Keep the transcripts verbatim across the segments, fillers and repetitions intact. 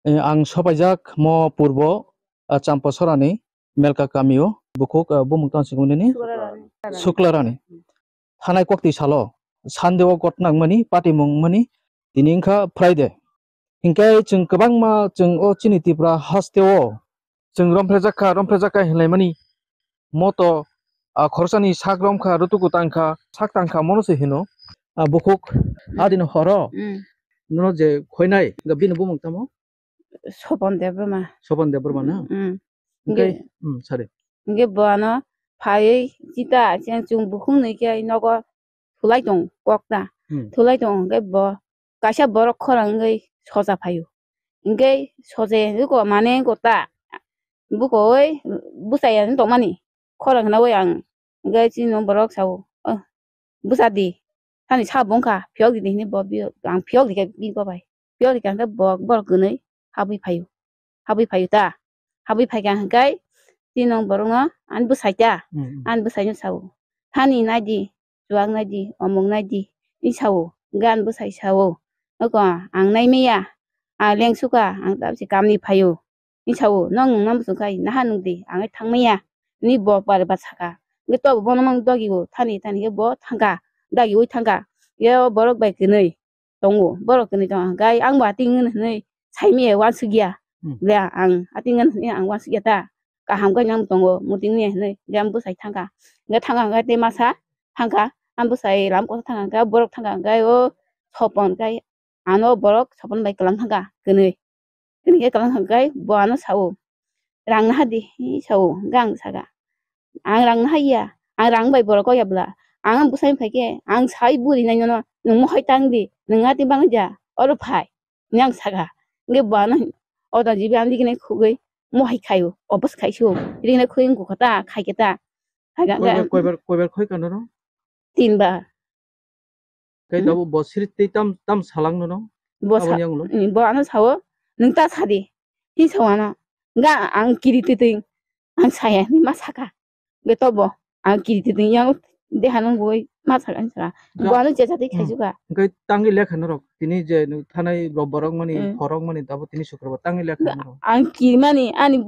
Eh, ang sopaijak mo purbo, ah, Champosorani Melka kamio, bukhuk, ah, bumung tang singmani ni Suklarani. Suklarani. Thanai koktwi salo, Sunday o got nangmani, patimung mani, tini wngkha Friday. Hinkhe chwng kwbangma chwng o chini Tripura hasteo chwng romphrejakha, romphrejakha hinlaimani moto, ah, khoroksa ni sak romkha, rutuku tangkha, sak tangkha mono se hino, ah, bukhuk adini horo. Mm. Nono je khoinai, ga bini bumung tamo? Sopon Debbarma. Sopon Debbarma na? Mm. Hingke, Hingke, mm, sari. Hingke bo ano phaiwi chita, cheng chung bukhung nwi khe nogo thulai tong kok ta. Hmm. Thulai tong hingke bo kaisa borok khorang wngwi soja phaio. Hingke soja wngwi ko mane ko ta. Buko oi bwsai ya tongmani. Khorang khna oi ang. Hingke chini borok sao. Oh, bwsa di. Thani sa bongkha, phiyok di di hinwi bo biyo, ang phiyok di khe bini bo bai. Phiyok di khe ang khe bo borok kwnwi habwi phaio. Habwi phaio ta. Habwi phaikha hwnkhe chini borokno ani bwsai ta. Hmm, hmm. Ani bwsaino sao. Thani nai di, chuwak nai di, omok nai di, hinwi sao. Hwnkhe ani bwsai sao. Oko ang nai maya, ang lengsu kha, ang tabuk se kamni phaio. Hinwi sao, "Nwng nungna muchung khai naha nungdi, ang thangmaya." Hinwi bo pari ba saka. Hingke tobo bono mang dagi o thani thani khe bo thangkha, dagi oi thangkha. Ye o borok bai kwnwi tongo, borok kwnwi tongkha hwnkhe ang bo ating wng hinwi saimaya wansukya. Hmm. Le ang ating wng hinwi ang wansukya ta. Kaham khe nang tongo, muting wngya hinwi, hingke ang bwsai thangkha. Hingke thangkha hwnkhe tei masa thangkha, ang bwsai lam kosa thangkha hwnkhe borok thangkha hwnkhe o sopon khe ano borok sopon bai kwlang thangkha kwnwi. Kwnwi khe kwlang thangkha khe bo ano sao, "Rang naha di," hinwi sao, hwnkhe ang saka, "Ang rang naha ya, ang rang bai borok kok ya bwla, ang bwsai phai khe ang sai buri nai nono, nwng mohai tang di, nwng ati bang ja, oro phai," hinwi ang saka. Hwnkhe bo ano oda jibi ang digini khugwi mohai khaio, obos khaisio, digini khugwi wngkha ta, khai khe ta. Hai khe Koibar, koibar, koibar khoi kha norok? Tin bar. Khe Hmm? Tabuk bo siri tei tam, tam salang nono? Bo sa-, Aboni yangulo? Hmm, bo ano sao, "Nwng ta sadi," hinwi sao ano. Hwnkhe ang kiri twi twi, ang saya hinwi ma saka. Hwnkhe tobo, ang kiri twi twi yang deha nang boi ma saka hinwi saka. Bo ano jeja twi Hmm. khaijukha. Hwnkhe tangwi lekha norok, tini je nwng thanai rob borok mani, Hmm. Phorok mani, tabuk tini Sukrobar tangwi lekha norok. Ang kirimani, ani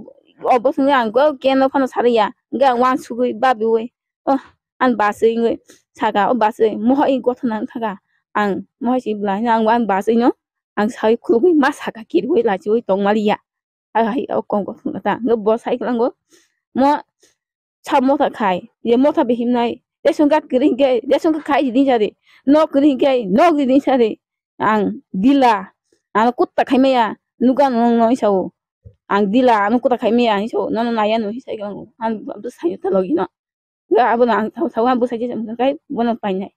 obo swngwi ang go keno phano sarwi ya. Hwnkhe ang wansugwi babiwi, oh, Ang bus oi wngwi saka, o bus oi mohai gothona wng thaka. Ang mohai si bwla hino ang, ang bus oi no ang sai khulugwi ma saka kirwi lachiwi tongmaliya. Hai hai o kong gothona ta. Hwnkhe bo sai kwlango mo sa motha khai, je motha bihimnai, ration card kwrwi hinkhe ration card khai di din sari, nok kwrwi hinkhe nok di din sari. Ang dila, ano kutta khaimaya, nuga nung noi sao. Ang dila, ano kutta khaimaya, hinwi sao, nono naiya no hinwi sai kwlango. Ang bwsa sai ta logi no. Ga abono ang sao, sao ang bwsai je kai bono painai.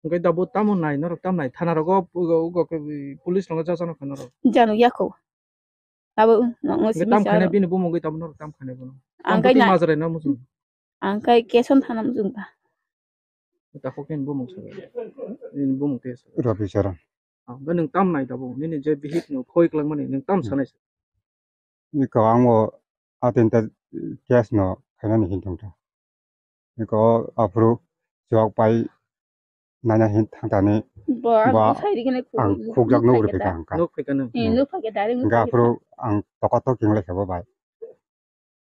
Hwnkhe tabuk tamo nai norok, tam nai thana rogo, ugo, ugo, police rogo jajano kha norok. Jano yakho. Abo no Hwnkhe simi tam khainai saro. Bini bumungwi tabuk norok tam khainai bono. Ang Ang kai twi na- majra na muchung. Ang kai keson thana muchung ba. Takhuk nini bumung sa. Nini bumung te sa. Rabi Charan. Ah, ba nwng tam nai tabuk. Nini je bihik no khoi kwlangmani nwng tam Hmm. sanai sa. Iko ang o atinta case no khainani hin tongta. Iko aphuru chuak pai naina hin thangtani Bo ang ba bwsai rikhe nai ang khuk-, khukjak khuk nuk khai rwphi khe ta. Kha ang kha. Nuk phai kha nung. Eh, nuk phai kha direct nuk Hingkhe phai kha. Aphuru ang tokato kinglai khe bo bai.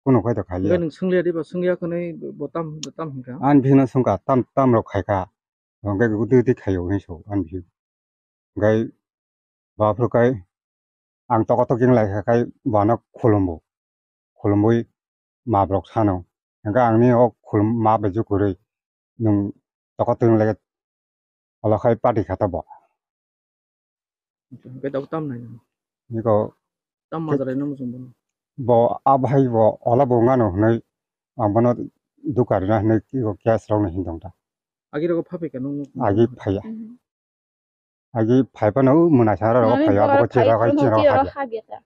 Kunu khai to khaiya. Hingkhe nwng swngliya diba, swngliya khe nai bo tam, bo tam hinkha. Ani bihikno swngkha tam, tam rok khaikha. Hingkhe gudi gudi khaio hinwi sio ani bihik. Hingkhe bo aphuru kai ang tokato kinglai kha khai bo ano khulumbo. Khulumwi mabrok sano. Hingkhe angni o khulum ma bai je kwrwi nwng tokato kinglai khe olo khai party kha ta bo. Hingkhe tabuk tam nai. Niko Tam ke-, majra no muchung bono. Bo abo hai bo ola bo wngano hwnwi ang bono dukari na hwnwi iko case rok no hin tong ta. Agi rogo pha phi kha nung nuk. Agi phaiya. Mhm. Agi phai phano mwnai sara rogo Mani phaiya, abo borok ko chira phai kai phano chira chira habya. Habya ta.